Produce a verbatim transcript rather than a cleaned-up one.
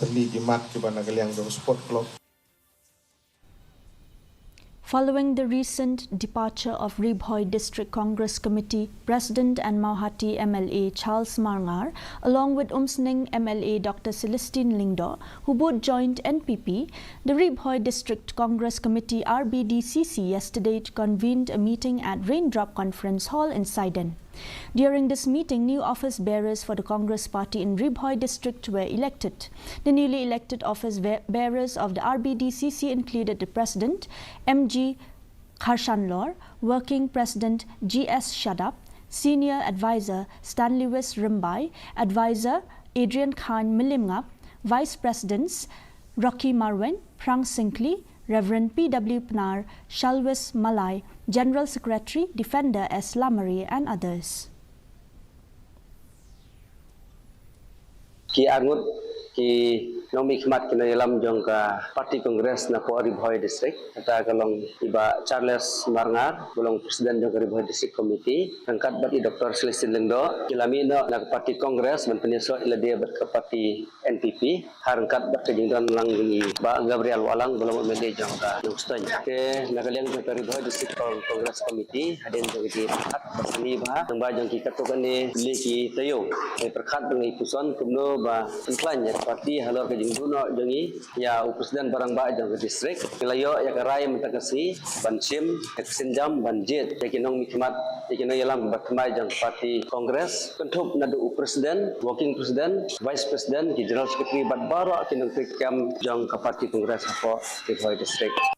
Ini ki mat kiba na ka liang jong sport club. Following the recent departure of Ri Bhoi District Congress Committee President and Mawhati M L A Charles Marngar, along with Umsning M L A Doctor Celestine Lyngdoh, who both joined N P P, the Ri Bhoi District Congress Committee, R B D C C, yesterday convened a meeting at Raindrop Conference Hall in Saiden. During this meeting, new office bearers for the Congress party in Ri Bhoi district were elected. The newly elected office be- bearers of the R B D C C included the President, M G Kharshanlor, Working President, G S Shadap, Senior Advisor, Stanley Wis Rimbai, Advisor, Adrian Khan Milimngap, Vice Presidents, Rocky Marwin, Prang Singkli, Reverend P W Pnar, Shalwis Malai, General Secretary, Defender S Lamare, and others. Ki arngut ki nongmihkhmat ki nongïalam jong ka Party Congress na poh Ri Bhoi District, kata ka long i Bah Charles Marngar, ba long President jong ka Ri Bhoi District Committee, ryngkat bad i Doctor Celestine Lyngdoh, ki la mih noh na ka Party Congress ban pynïasoh ïa lade bad ka Party N P P, ha ryngkat bad ka jingdon lang jong i Bah Gabriel Wahlang, ba long M L A jong ka Nongstoiñ. Te na ka liang jong ka Ri Bhoi District Con- Congress Committee, hadien jong ka jingpyrkhat ba sani bha, tang ba jong ki katto katne tylli ki taïew, ngi pyrkhat bad ngi puson kumno ba pynkhlaiñ ïa ka party halor ka jingduh noh jong ngi ïa u President ba rangbah jong ka district. Ngi la ïoh ïa ka rai mynta ka sngi ban shim ïa ka sienjam ban jied ïa ki nongmihkhmat, ïa ki nongïalam ba thymmai jong ka Party Congress, kynthup naduh u President, Working President, Vice President, ki General Secretary bad baroh ki nongtrei kam jong ka Party Congress hapoh Ri Bhoi District.